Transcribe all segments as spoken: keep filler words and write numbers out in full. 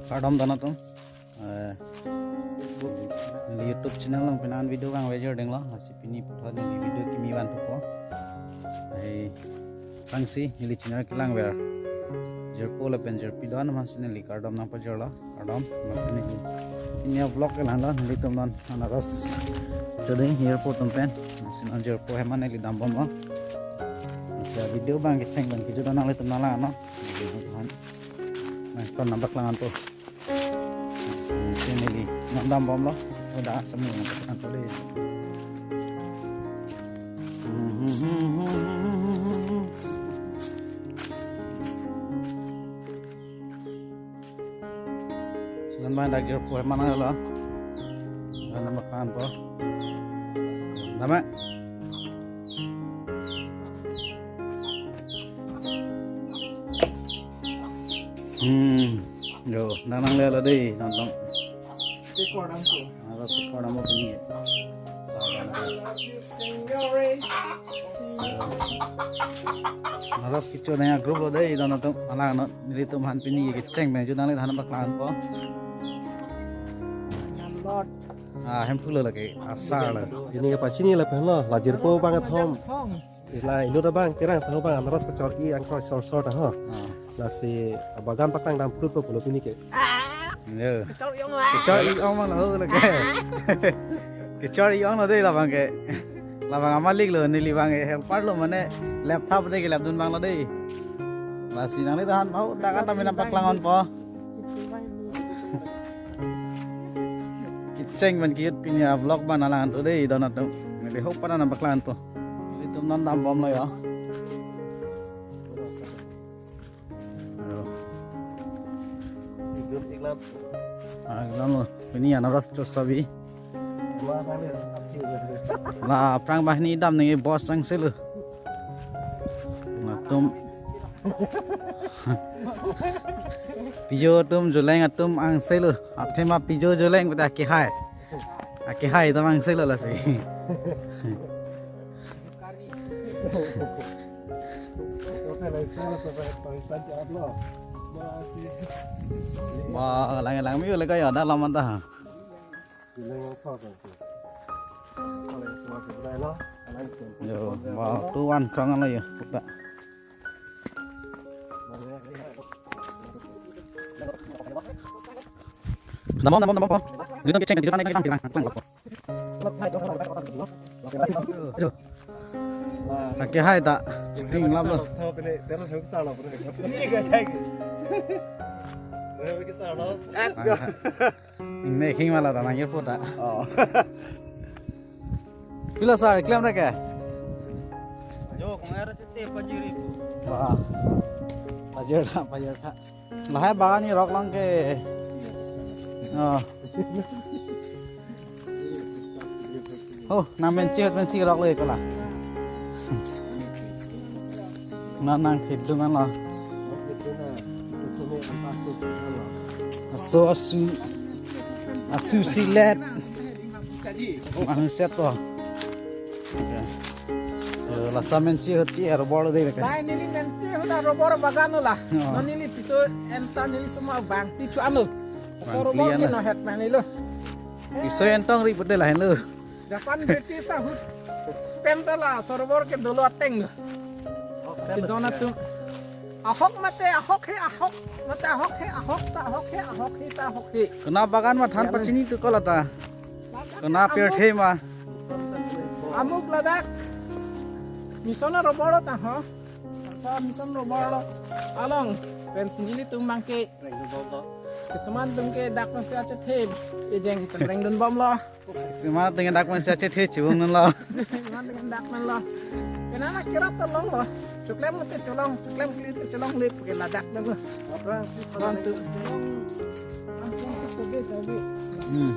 Kardom don atum. Eh, neli YouTube channel along penang video kangve jor denglo. Lasi pini puthot neli video kimi van thupo. Hai, tangsi neli channel kelang ver jirpo lapen jirpi don amatsi neli kardom nangpajorlo. Kardom, lapen neli pini a-vlog ke la-anlo, nelitum non anaros chodeng jirpo atum pen. Amatsi non jirpo hem an neli dambomlo. Amatsi video abang kecheng abang kejut nanglitum nang lang non. Nangkon nangpaklang anpo. Amatsi neli non dambomlo. Soda asam nangpaklang anpo dei. Sinan ma dak jirpo hem an lo. Sinan ma kan po. Dama. Hmm. Yo, nang nanglelo dei, nonton. Sikor dampo. Aro sikor dampo pini. Sabar. Anaros kecho nang a-group lo dei, don atum, alang non, nelitum aphan pini kecheng abang kejut nangli aphan paklang anpo. Nang lot. Ah, Hemphu lo lake, asar lo. Pini kepachini lapen lo, la jirpo abang kethom. Thom. La inut abang, Terang sahu abang, anaros kechor-i angkroi sor sor ta ho. Ah. Lasi bagan paklang dam prut po pulo pini ke. Yo. Kechor-i ong la. Kechor-i ong abang lo lake. Kechor-i ong lo dei labang ke. Labang amalik lo, neli abang ke helper lo mane lap thap dei, kelap dun abang lo dei. Lasi nanglitum aphan mau dak kata mina paklang anpo. Kecheng abang kejut pini a-vlog abang nang lang anpo dei, don atum. Neli hok pada nangpaklang anpo. Nelitum non dambomlo yo. Ayo. Ah, iklam lo. Pini anaros chosabi. La aphrang banghini dam nangji boss angse lo. Latum. Pijo atum, juleng atum angse lo. Athema pijo juleng pute akehai. Akehai atum angse lo lasi. Wah, lang lang mi le kaya dak laman ta. Yo, wah, tu wan krang lo yo, puta. Dambom, dambom, dambom, dambom. Nelitum kecheng, nelitum nang, nang, nang, nang. Ayo. Akehai ta. Shooting lap lo. Ne khing mala ta nang airport ta. Oh. Pilo sir, klem rek ke? Jo, kung era chete pajiri. Wah. Pajir ta, pajir ta. Lahai bagan ni rok long ke. Oh. Oh, nang menchehut mensi rok le kola. Nang nang thip dungan lo. Aso asu. Asu silet. Manu set to. Ya. Eh, laso menchehut ke robor dei le ke. Bai neli menchehut la robor bagan lo la. Oh. Non neli piso enta neli suma bang pichu anu. So robor ke no het mani lo. Piso entong ri pute lahenlo. Japan British ahut pen ta la so robor ke dolo ateng lo. Si don atum. Ahok mate ahok he ahok. Mate ahok he ahok ta ahok he ahok he ta ahok he. Kena bagan ma than pachini tu kola ta. Kena pirthe ma. Amuk ladak. Mission robor ta ho. Sa mission robor lo. Along. Pensi nelitum abang ke. Keseman atum ke dak pensi achethe. Ejeng penreng dunbomlo. Keseman atum ke dak pensi achethe chibung dunlo. Keseman atum ke dak dunlo. Kenana kerap ta longlo. Choklem te cholong, choklem kali te cholong lip ke ladak dunlo. Bantu. Hmm.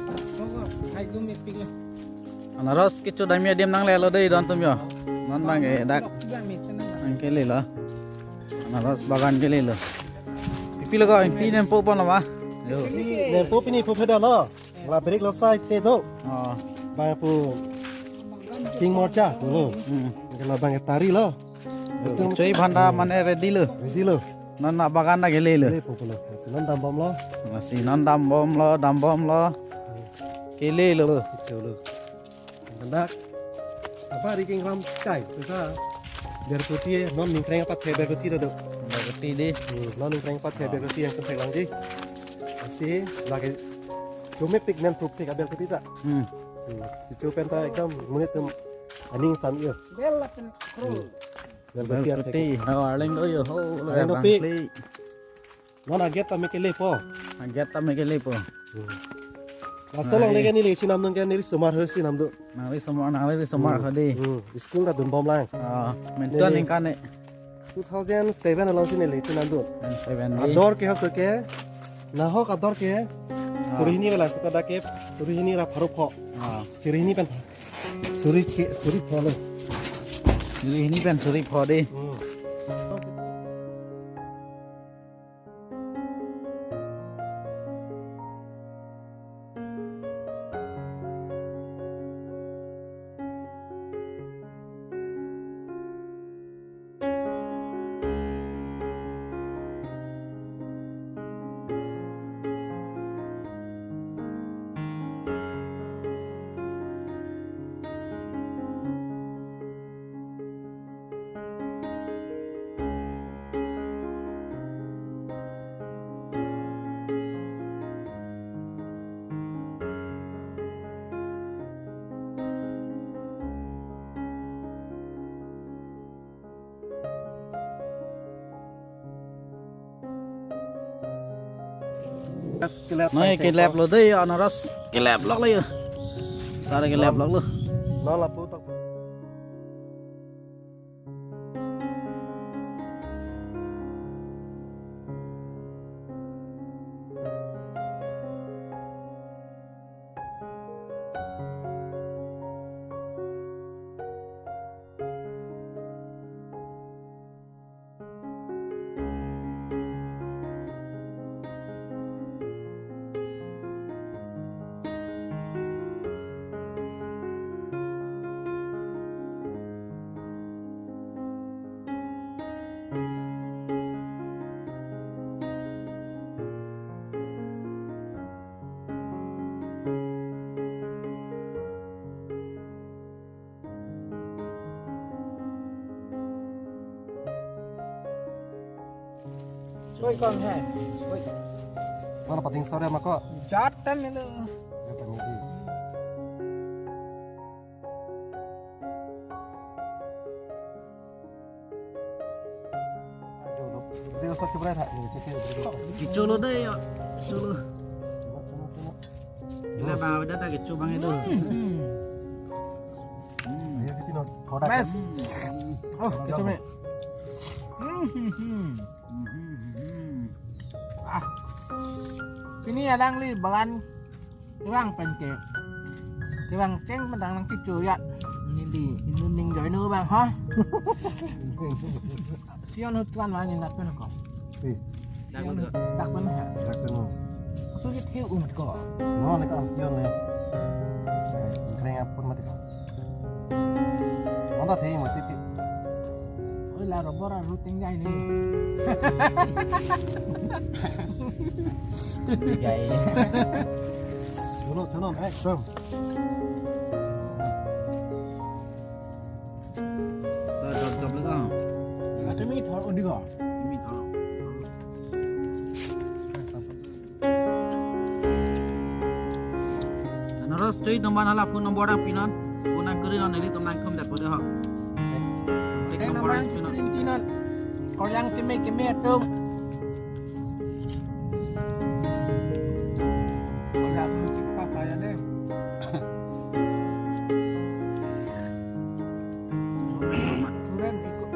Hai gumi ping. Anaros kecho damji adim nanglelo dei don atum yo. Non abang ke dak. Nang kelelo. Anaros bagan kelelo. Pipi lo ko, pi nempo pon lo ma. Yo. Nempo pini po pheda lo. La break lo sai the do. Oh. Bang pu. King Morcha, dolo. Hmm. Kalau bang tari lo. Betul. Choi bhanda mane ready lo. Ready lo. Non na bagan na kele lo. Kelepo pulo. Lasi non dambomlo. Lasi non dambomlo, dambomlo. Kele lo. Kele lo. Kandak. Apa ri king ram kai? Tusa. Berkuti, non ningkreng apathe berkuti do. Berkuti di. Hmm, non ningkreng apathe berkuti yang penting lang di. Lasi lake cuma pigment proof pik berkuti ta. Hmm. Hmm. Kecho pen ta ekdom monit atum aning san yo. Bel lapen kru. Hmm. Berkuti. Berkuti. Oh, arleng do yo. Oh, arleng do bang pi. Kli. Non aget tame kelepo. Aget tame kelepo. Hmm. Laso along leke neli chinam nung ke neli somar ho chinam do. Nangli somar, nangli somar ho di. Hmm. School ta dunbom lang. Ah, mentuan neli ningkan ne. Two thousand seven along si neli chinam do. Seven di. Ador ke haso ke. Nahok ador ke. Ah. Suri hini bela seta dak ke. Suri hini ra pharo pho. Ah. Suri hini pen. Suri ke, suri pho lo. Suri hini pen suri pho di. Hmm. Nai kelep lo dei, anaros kelep lok lo ya. Sare kelep lok lo. Non lapu tok. Oi, kong hai. Oi. Mana pating sore mako? Jat kan ini. Ya, kami di. Aduh, lo. Beri usah coba, ha. Ini, cuci, beri usah. Kecho lo dei ya. Kecho lo. Coba, coba, coba. Ila bang, udah tak kecho bang itu. Hmm. Ayo, kita no. Kodak. Mes. Oh, kecho me. Hmm. Ah. Pini alangli bagan kevang pen ke. Kevang cheng pen dang nangkecho ya. Neli inut ning join no bang ha. Sion hut kan mani nak pen ko. Ih. Dak pen ko. Dak pen ha. Dak pen ko. Sulit hiu umat ko. No, ne ka sion ne. Eh, kring apun mati ko. Manda thei mati pi. Oi, la robor a routing jai ni. Jai. Chuno, chuno, eh, tum. Chop, chop, chop le ka. Ate mi thor odi ko. Mi thor. Anaros choi number hala phone number dang pinon. Phone nang kuri non neli tum nang kum dapur deh ho. Contact number nang pinon. Pinon. Korjang keme keme atum. Korjang musik papa ya deh. Turen ikut.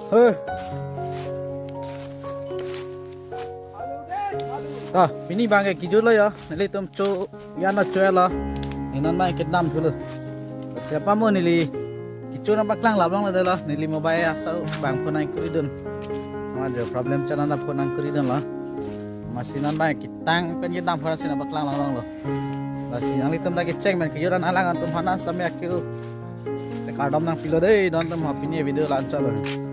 Hei. Ta, pini abang ke kejut lo ya. Nelitum cho, ya na cho lo. Nenan abang kedam thulo. Siapa mo neli kecho nangpaklang labang lo dei lo. Neli mobile aso abang phone nangkuri dun. Ama jo problem chana na phone nangkuri dun lo. Amatsi nenan abang ketang pen kedam phone si nangpaklang labang lo. Lasi nanglitum ta kecheng pen kejut an alang atum hanan sitame akiru. Te kardom nangpilo dei, don atum ha pini video la-an chot lo.